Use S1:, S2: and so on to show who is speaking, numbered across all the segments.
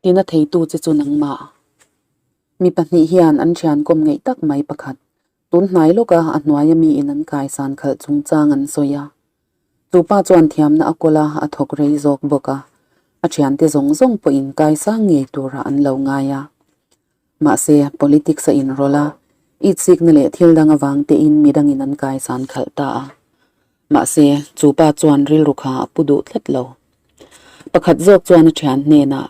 S1: Tina theitu che chu nangmah. Mi pahnih hian an thian kawm ngeih tak mai pakhat. Tun hnai lawka a hnuaia miin an kaisan khalh chungchang an sawi a. Chu pa chuan thiamna a kawl a, a thawk rei zawk bawk a. A thiante zawng zawng pawhin kaisang ngei turah an lo ngai a. Mahse, politics a inrawlh a, itsikna leh thil dang avang tein midangin an kaisan khalh ta a. Mahse, chu pa chuan rilru kha a pu duh tlat lo. Pakhat zawk chuan a thian hnenah,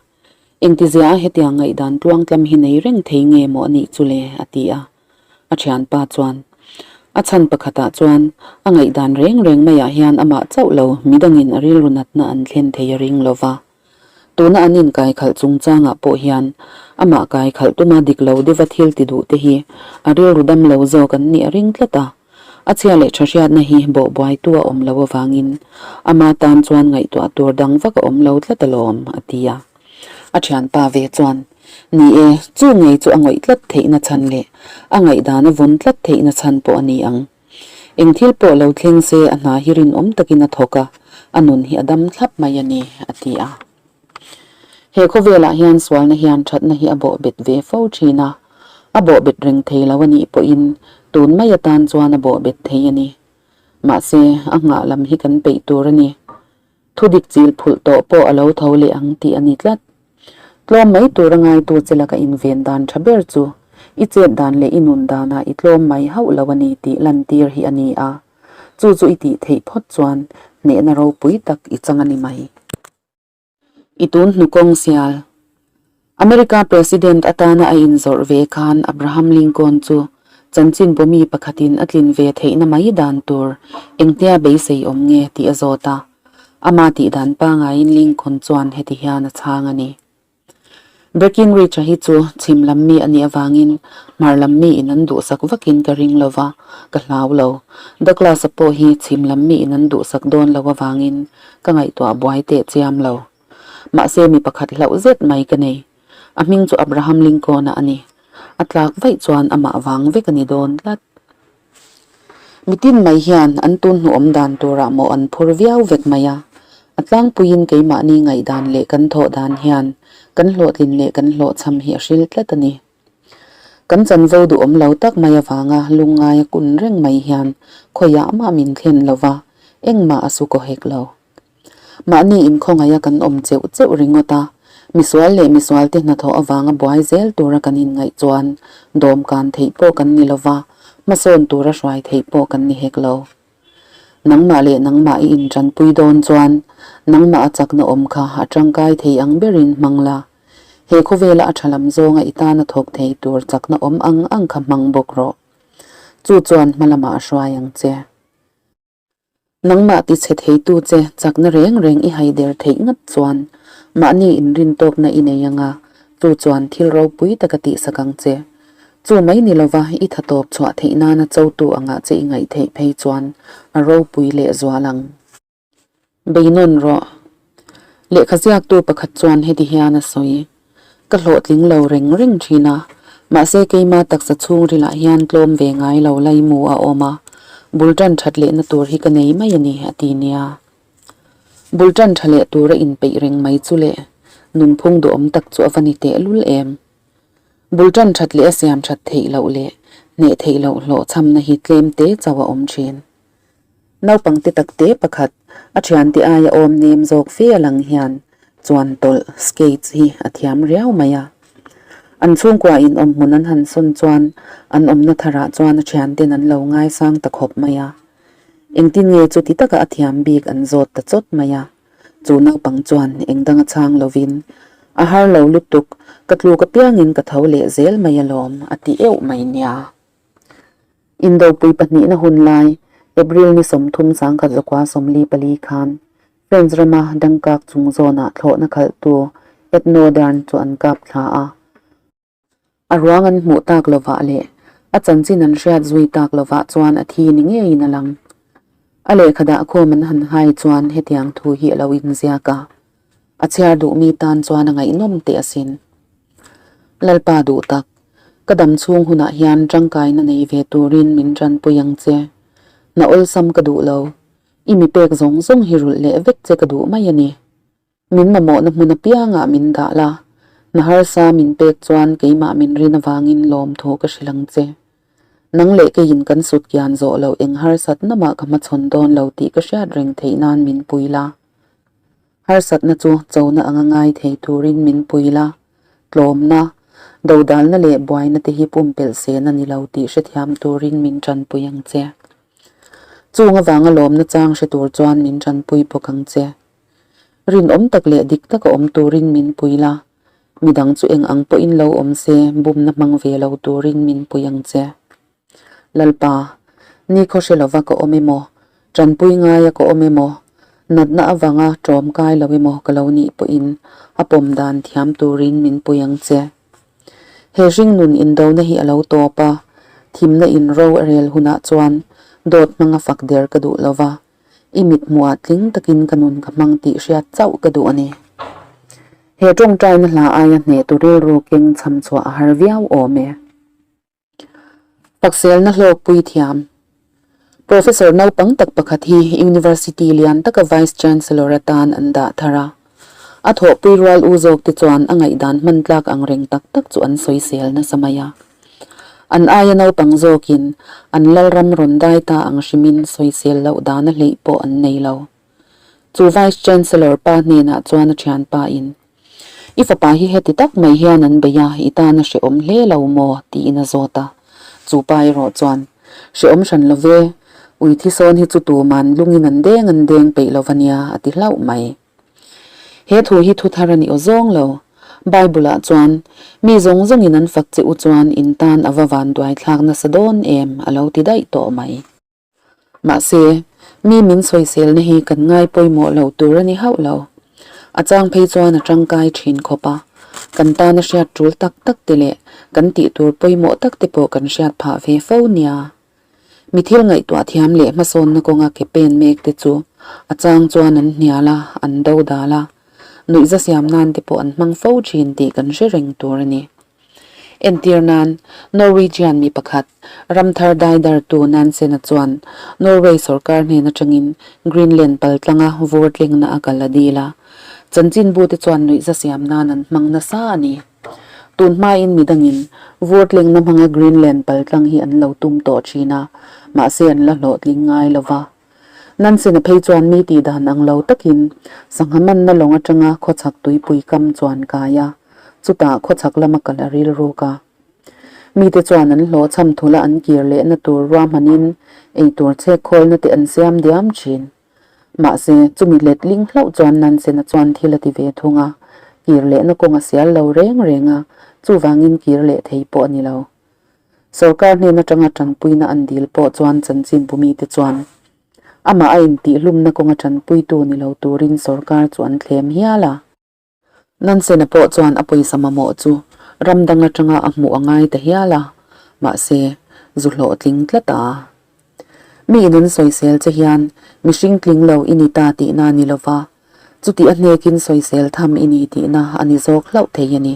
S1: Engtizia a hetiang ngaihdan tluangtlam hi nei reng thei nge maw a nih chu le? a ti a. A thianpa chuan, A chhan pakhatah chuan a ngaihdan reng reng maiah hian amah chauh lo midangin a rilru natna an thlen thei a ring lo va. Tuna an inkaikhalh chungchangah pawh hian amah kaikhalh tuma dik lo deuha thil ti duh te hi a rilru dam lo zawk an nih a ring tlat a. A chhia leh tha hriatna hi bawhbuaitu a awm lo avangin ama tan chuan ngaihtuah tur dang vak a awm lo tlat alawm, a ti a. A thianpa ve chuan, Ni e, chu ngei chu a ngawih tlat theihna chhan leh a ngaihdan a vawn tlat theihna chhan pawh a ni ang. Eng thil pawh lo thleng se a hna hi rinawm takin a thawk a, a nun hi a dam thlap mai a ni, a ti a. He khawvelah hian sualna hian thatna hi a bawhbet ve fo thin a, a bawhbet reng thei lo a nih pawhin tun mai atan chuan a bawhbet thei a ni. Mahse, a nghah lam hi kan peih tur a ni. Thudik chil phulh tawh pawh a lo tho leh ang tih a ni tlat. Tlawm mai tura ngaitu che laka inven dan tha ber chu i chet dan leh i nun danah i tlawm mai hauh lo a ni tih lantir hi a ni a, chu chu i tih theih phawt chuan hnehna ropui tak i chang a ni mai. I tun hnu kawng sial. America President atana a inzawrh ve khan Abraham Lincoln chu chanchin bawmi pakhatin a tlin ve theihna mai dan tur engtia beisei awm nge tih a zawt a. Ama tih dan pangaiin Lincoln chuan heti hian a chhang a ni. Breckinridge-a hi chu chhim lam mi a nih avangin hmar lam miin an duhsak vakin ka ring lo va, ka hlau lo. Douglas-a pawh hi chhim lam miin an duhsak dawn lo avangin ka ngaihtuah buai teh chiam lo. Mahse mi pakhat hlauh zet mai ka nei. A hming chu Abraham Lincoln-a a ni. A tlak vaih chuan amah vang vek a ni dawn tlat. Mitin mai hian an tun hnuawm dan turah maw an phur viau vek mai a, a tlangpuiin keimahni ngaihdan leh kan thawh dan hian kan hlawhtlin leh kan hlawhchham hi a hril tlat a ni. Kan chanvo duhawm lo tak mai avanga lungngaia kun reng mai hian khawiah mah min thlen lo va, engmah a su kaw hek lo. Mahni inkhawngaih a kan awm cheuh cheuh ringawt a, misual leh misualte hnathawh avanga buai zel tura kan inngaih chuan dawmkan theih pawh kan ni lova, hmasawn tura hruai theih pawh kan ni hek lo. Nangmah leh nangmah i intanpui dawn chuan nangmah a chakna awm kha a tangkai thei ang berin hmang la. He khawvela a tha lam zawnga i tana thawk thei tur chakna awm ang ang kha hmang bawk rawh. Chu chuan hma lamah a hruai ang che. Nangmah tichhe theitu che chakna reng reng i haider theih ngat chuan mahni inrintawkna i nei anga chu chuan thil ropui taka tihsak ang che. Chu mai ni lova i tha tawp chhuah theih nana chotu angah che i ngaih theih phei chuan a ropui leh zual ang. Beinawn rawh. Lehkha ziaktu pakhat chuan heti hian a sawi, Ka hlawhtling lo reng reng thin a, mahse keima taksa chhungrilah hian tlawm ve ngai lo laimu a awm a, bul tan that lehna tur hi ka nei mai a ni, a ti nia. Bul tan tha leh tura inpeih reng mai chu leh nunphung duhawm tak chu a va ni tehlul em. Bul tan that leh a siam that theih loh leh hneh theih loh hlawhchhamna hi tlem te chauh a awm thin. Naupang te tak te pakhat, a thiante aia awm nem zawk fe a lang hian chuan tawlh, skates, hi a thiam riau mai a. An chhungkua in awm hmun an han sawn chuan an awmna tharah chuan a thianten an lo ngaisang ta khawp mai a. Engtin nge chuti taka a thiam bik an zawt ta chawt mai a. Chu naupang chuan eng dang a chhang lovin, A har lo lutuk, ka tluk apiangin ka tho leh zel mai alawm, a ti euh mai nia. Indopui pahnihna hun lai, April ni 31, 1944 khan France rama Dunkirk chung zawnah thlawhna khalhtu Edno Dern chu an kap thla a. A ruang an hmuh tak lovah leh a chanchin an hriat zui tak lovah chuan a thi ni ngeiin a lang. A lehkha dah khawm an han hai chuan hetiang thu hi a lo inziak a, A chhiar duhmi tan chuan a ngaihnawm teh asin. Lalpa duh tak, ka dam chhung hunah hian tangkaina nei ve turin min tanpui ang che. Na awlsam ka duh lo, i mi pek zawng zawng hi rulh leh vek che ka duh mai a ni. Min mamawhna hmun apiangah min dah la, Hna harsa min pek chuan keimah min rin avangin lawmthu ka hrilh ang che. Nang leh keiin kan sut kian zawh loh eng harsatna mah ka hmachhawn dawn lo tih ka hriat reng theih nan min pui la. Harsatna chu chona anga ngai thei turin min pui la. Tlawmna, dodalna leh buaina te hi pumpelh sen a ni lo tih hrethiam turin min tanpui ang che. Chung avanga lawmna chang hre tur chuan min tanpui bawk ang che. Rinawm tak leh dik taka awm turin min pui la. Midang chu eng ang pawhin lo awm se bumna hmang ve lo turin min pui ang che. Lalpa, ni khaw hre lova ka awm emaw, tanpui ngaia ka awm emaw, natna avanga tawm kai lo emaw ka lo nih pawhin a pawm dan thiam turin min pui ang che. He hringnun indona hi a lo tawp a, thimna in ro a rel hunah chuan dawt hmanga fak der ka duh lova, I mit hmuhah tling takin ka nun ka hmang tih hriat chauh ka duh a ni. He tawngtaina hla aia hneh tu rilru keng cham chhuah a har viau awm e. Pakselna hlawkpui thiam. Professor naupang tak pakhat hi University lian taka Vice Chancellor atan an dah thar a. A thawhpui rual u zawk te chuan a ngaihdan hman tlak ang reng tak tak chu an sawisel nasa mai a. An aia naupang zawkin an lalram rawn dai ta ang hrimin sawisel loh dan a hleih pawh an nei lo. Chu Vice Chancellor pa hnenah chuan a thianpa in, I fapa hi heti tak mai hian an bei a, i tan a hrehawm hle lo maw? tiin a zawt a. Chu pa erawh chuan, Hrehawm hran lo ve, ui thi sawn hi chu tuman lungin an deng an deng peih lo va nia, a ti hlauh mai. He thu hi thu thar a ni aw zawng lo. Bible-ah chuan, Mi zawng zawngin an fak che u chuan in tan a va vanduai thlak nasa dawn em? a lo ti daih tawh mai. Mahse, mi min sawiselna hi kan ngai pawimawh lo tur a ni hauh lo. A chang phei chuan a tangkai thin khawp a, kan tana hriat tul tak tak te leh kan tih tur pawimawh tak te pawh kan hriat phah ve fo nia. Mi thil ngaihtuah thiam leh hmasawnna kawnga ke pen mek te chu a chang chuan an hnial a, an do dal a, nuihza siam nan te pawh an hmang fo thin tih kan hre reng tur a ni. Entir nan, Norwegian mi pakhat, ramthar daidartu Nansen-a chuan Norway sorkar hnen atangin Greenland paltlanga vur tlengna a kal a dil a. Chanchinbute chuan nuihza siam nan an hmang nasa a ni. Tun hmain midangin vur tlengna hmanga Greenland paltlang hi an lo tum tawh thin a, mahse an la hlawhtling ngai lo va. Nansen-a phei chuan mi tih dan ang lo takin sangha manna lawng atanga khawchhak tuipui kam chuan kai a, chutah khawchhak lama kal a rilruk a. Mite chuan an hlawhchham thula an kir lehna tur ruahmanin eitur chhek khawlna te an siam diam thin. Mahse, chumi letling hlauh chuan Nansen-a chuan thil a ti ve thung a, kir lehna kawng a sial lo reng reng a, chuvangin kir leh thei pawh a ni lo. Sorkar hnen atanga tanpuina an dil pawh chuan chanchinbu mite chuan amah a intihhlumna kawnga tanpuitu ni lo turin sorkar chu an thlem hial a. Nansen-a pawh chuan a pawisa mamawh chu ram dang atanga a hmuh a ngai ta hial a, mahse, zu hlawhtling tlat a. Mi in an sawisel che hian mihring tling lo i ni ta tihna a ni lova, chuti a hnekin sawisel tham i ni tihna a ni zawk hlauh thei a ni.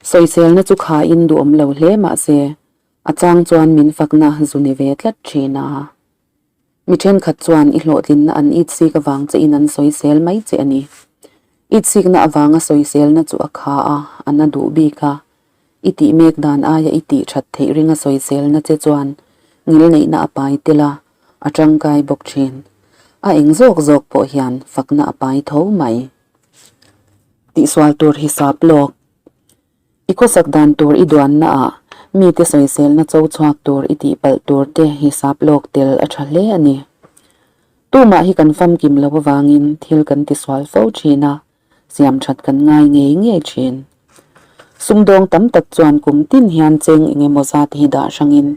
S1: Sawiselna chu khain duhawm lo hle mah se, a chang chuan min fakna zu ni ve tlat thin a. Mi thenkhat chuan i hlawhtlinna an itsik avang che in an sawisel mai che a ni. Itsikna avanga sawiselna chu a kha a, a na duh bik a. I tih mek dan aia i tih that theih ringa sawiselna che chuan ngilneihna a pai tel a, a tangkai bawk thin. A eng zawk zawk pawh hian fakna a pai tho mai. Tihsual tur hisap lawk. I khawsak dan tur i duanna ah mite sawiselna cho chhuak tur i tihpalh tur te hisap lawk tel a tha hle a ni. Tumah hi kan famkim lo avangin thil kan tisual fo thin a, siam that kan ngai ngei ngei thin. Sumdawng tam tak chuan kum tin hian cheng eng emaw zat hi dah hrangin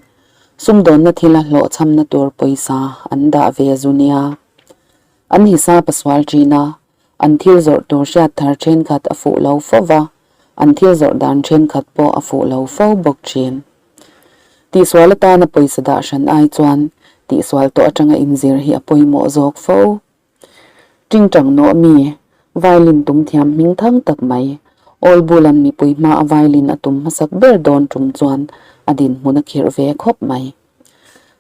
S1: sumdawnna thila hlawhchhamna tur pawisa an dah ve zu nia. An hisap a sual thin a, An thil zawrh tur hriat thar thenkhat a fuh lo fo va, an thil zawrh dan thenkhat pawh a fuh lo fo bawk thin. Tihsual atana pawisa dah hran ai chuan tihsual tawh atanga inzir hi a pawimawh zawk fo. Tingtang nawh mi, violin tum thiam hming thang tak mai, Awl Bulan mipui hma a violin a tum hmasak ber dawn tum chuan a dinhmun a khirh ve khawp mai.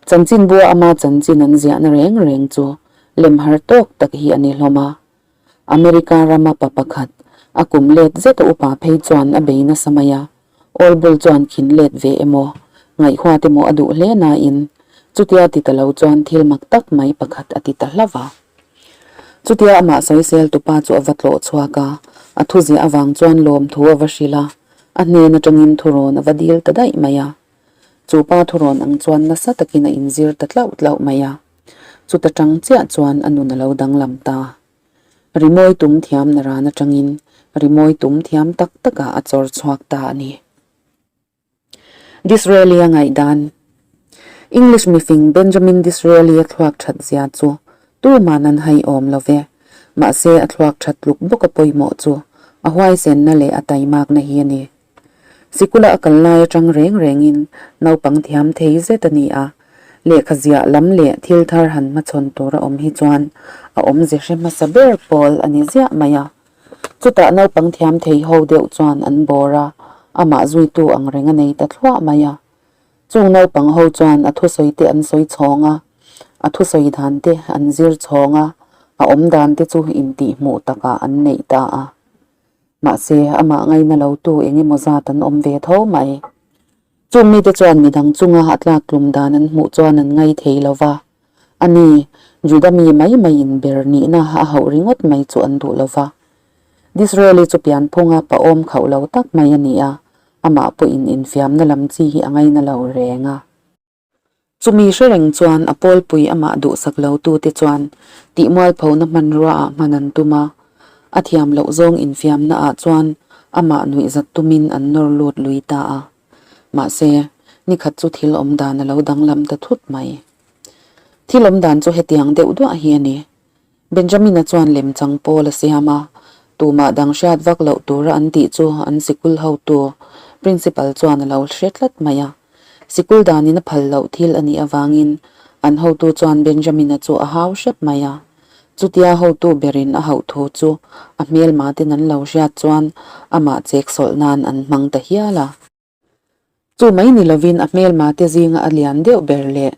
S1: Chanchinbua ama chanchin an ziahna reng reng chu lem har tawk tak hi a ni hlawm a. America rama pa pakhat, A kum let zet a upa phei chuan a bei nasa mai a, Old Bull chuan khin let ve emaw, ngaihhuat emaw a duh hle nain chutia ti ta lo chuan thil mak tak mai pakhat a ti ta hlauh a. Chutia amah sawisel tupa chu a va tlawh chhuak a, a thuziah avang chuan lawmthu a va hrilh a, a hnen atangin thurawn a va dil ta daih mai a. Chu pa thurawn ang chuan nasa takin a inzir ta tlauh tlauh mai a, chuta tang chiah chuan a nun a lo danglam ta. Rimawi tum thiam naran atangin rimawi tum thiam tak takah a chawr chhuak ta a ni. Disraeli-a ngaihdan. English mifing Benjamin Disraeli-a thluak that zia chu tuman an hai awm lo ve. Mahse a thluak that tluk bawka pawimawh chu a huaisenna leh a taimakna hi a ni. Sikula a kal lai atang reng rengin naupang thiam thei zet a ni a, lehkha ziah lam leh thil thar han hmachhawn tur a awm hi chuan a awmze hre hmasa ber pawl a ni ziah mai a. Chutah naupang thiam thei ho deuh chuan an bawr a, amah zuitu ang reng a nei ta thluah mai a. Chung naupang ho chuan a thusawi te an sawi chhawng a, a thusawi dan te an zir chhawng a, a awm dan te chu intihhmuh takah an neih ta a. Mahse, amah ngaina lotu eng emaw zat an awm ve tho mai. Chung mite chuan midang chunga a tlaktlum dan an hmuh chuan an ngai thei lo va. A ni, Juda mi mai maiin ber nihna a hauh ringawt mai chu an duh lo va. Disraeli chu pianphunga pahawm khauh lo tak mai a ni a, amah pawhin infiamna lam chi hi a ngaina lo reng a. Chumi hre reng chuan a pawlpui amah duhsak lotute chuan tihmualphona hmanruaah hman an tum a, a thiam loh zawng infiamnaah chuan amah nuihzat tumin an nawr lut lui ta a. Mahse, nikhat chu thil awm dan a lo danglam ta thut mai. Thil awm dan chu hetiang deuh duah hi a ni. Benjamina chuan lemchang pawl a siam a, tumah dang hriat vak loh tura an tih chu an sikul hotu, Principal chuan a lo hre tlat mai a. Sikul danin a phal loh thil a nih avangin an hotu chuan Benjamina chu a hau hrep mai a. Chutia hotu berin a hauh thu chu a hmelma ten an lo hriat chuan amah chek sawlh nan an hmang ta hial a. Chu mai ni lovin a hmelma te zinga a lian deuh ber leh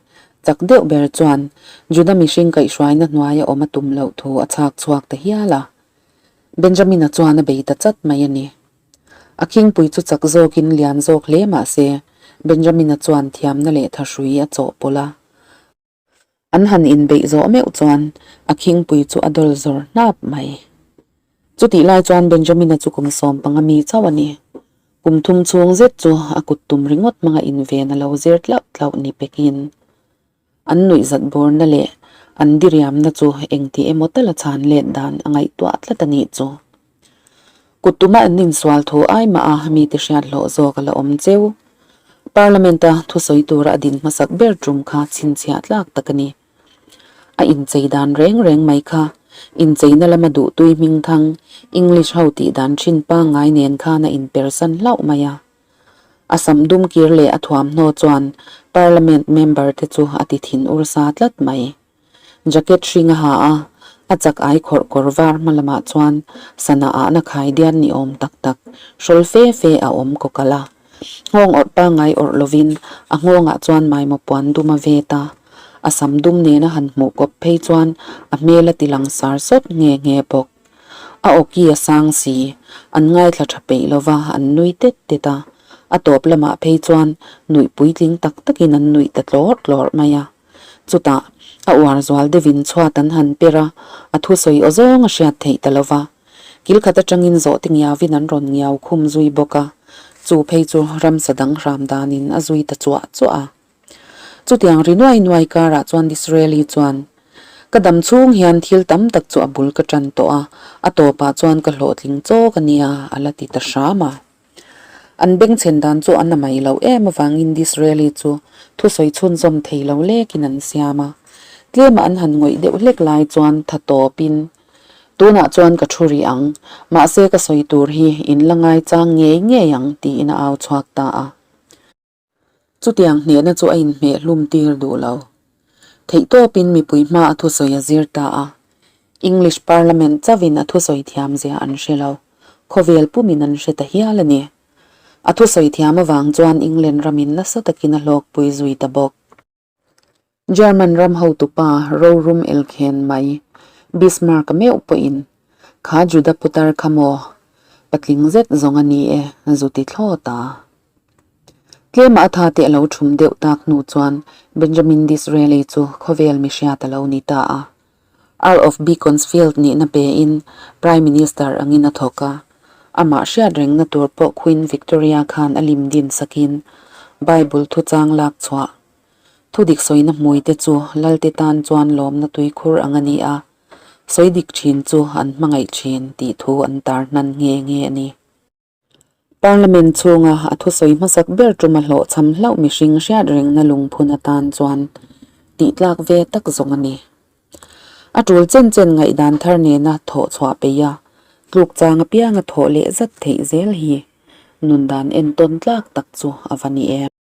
S1: chak deuh ber chuan Juda mihring kaihhruaina hnuaia awm a tum loh thu a chhak chhuak ta hial a. Benjamina chuan a bei ta chat mai a ni. A khingpui chu chak zawkin lian zawk hle mah se Benjamina chuan thiamna leh thahrui a chawhpawlh a. An han inbeih zawh meuh chuan a khingpui chu a dawl zawr hnap mai. Chutih lai chuan Benjamina chu kum 15 mi chauh a ni. Kum thum chhung zet chu a kut tum ringawt hmanga inven a lo zir tlauh tlauh ni pekin an nuihzat bawrna leh an diriamna chu engti emaw tala chhan let dan a ngaihtuah tlat a nih chu. Kut tuma an insual thu ai mah a mite hriat hlawh zawk a la awm cheu. Parliament-a thusawi tura a din hmasak ber tum kha chhinchhiah tlak tak a ni. A inchei dan reng reng mai kha incheina lama duhtui hmingthang English ho tih dan thin pangngai nen khan a inpersan hlauh mai a. A sam dum kir leh a thuamhnaw chuan Parliament member te chu a ti thin ur sa tlat mai. Jacket hring a ha a, a chak ai khawrh kawr var hma lamah chuan sana ahna khai dian ni awm tak tak hrawl fe fe a awm kaw kalh a. Nghawng awrh pangngai awrh lovin a nghawngah chuan maimaw puan dum a vet a, a sam dum nena han hmuh kawp phei chuan a hmel a ti lang sar sawt nghe nghe bawk. A awki a sang si, an ngaithla tha peih lova an nui tet tet a, a tawp lamah phei chuan nuih puitling tak takin an nuih ta tlawrh tlawrh mai a. Chutah, a uar zual deuhin chhuat an han per a, a thusawi aw zawng a hriat theih ta lo va. Kil khat atangin zawhte ngiauin an rawn ngiau khum zui bawk a, chu phei chu ramsa dang hram danin a zui ta chuah chuah a. Chutiang ri nuai nuai karah chuan Disraeli chuan, Ka dam chhung hian thil tam tak chu a bul ka tan tawh a, a tawpah chuan ka hlawhtling chawk a nia, a la ti ta hram a. An bengchhen dan chu an a mai loh em avangin Disraeli chu thusawi chhunzawm thei lo lekin an siam a. Tlema an han ngawih deuh hlek lai chuan tha tawpin, Tunah chuan ka thu rih ang, mahse ka sawi tur hi in la ngaichang ngei ngei ang tiin a au chhuak ta a. Chutiang hnehna chu a inhmeh hlum tir duh lo. Theihtawpin mipui hma a thusawi a zir ta a. English Parliament chauhin a thusawi thiam zia an hre lo. Khawvel pumin an hre ta hial a ni. A thusawi thiam avang chuan England ramin nasa takin a hlawkpui zui ta bawk. German ram hotupa rorum elkhen mai Bismarck-a meuh pawhin, Kha Juda putar kha maw? Patling zet zawng a ni e, zu ti thlawt a. Tlema a tha te a lo thum deuh tak hnu chuan Benjamin Disraeli chu khawvel mihriat a lo ni ta a. Earl of Beaconsfield nihna pein Prime Minister angin a thawk a. Amah hriat rengna tur pawh Queen Victoria khan a lim din sakin Bible thuchang lak chhuah Thudik sawina hmuite chu Lalte tan chuan lawmna tuikhur ang a ni a, sawi dik thin chu an hmangaih thin tih thu an tar hnan nghe nghe a ni. Parliament chhunga a thusawi hmasak ber tum a hlawhchham hlauh mihring hriat rengna lungphun atan chuan tihtlak ve tak zawng a ni. A tul chen chen ngaihdan thar nena thawh chhuah peih a, tluk chang apianga thawh leh zat theih zel hi nundan entawn tlak tak chu a va ni em.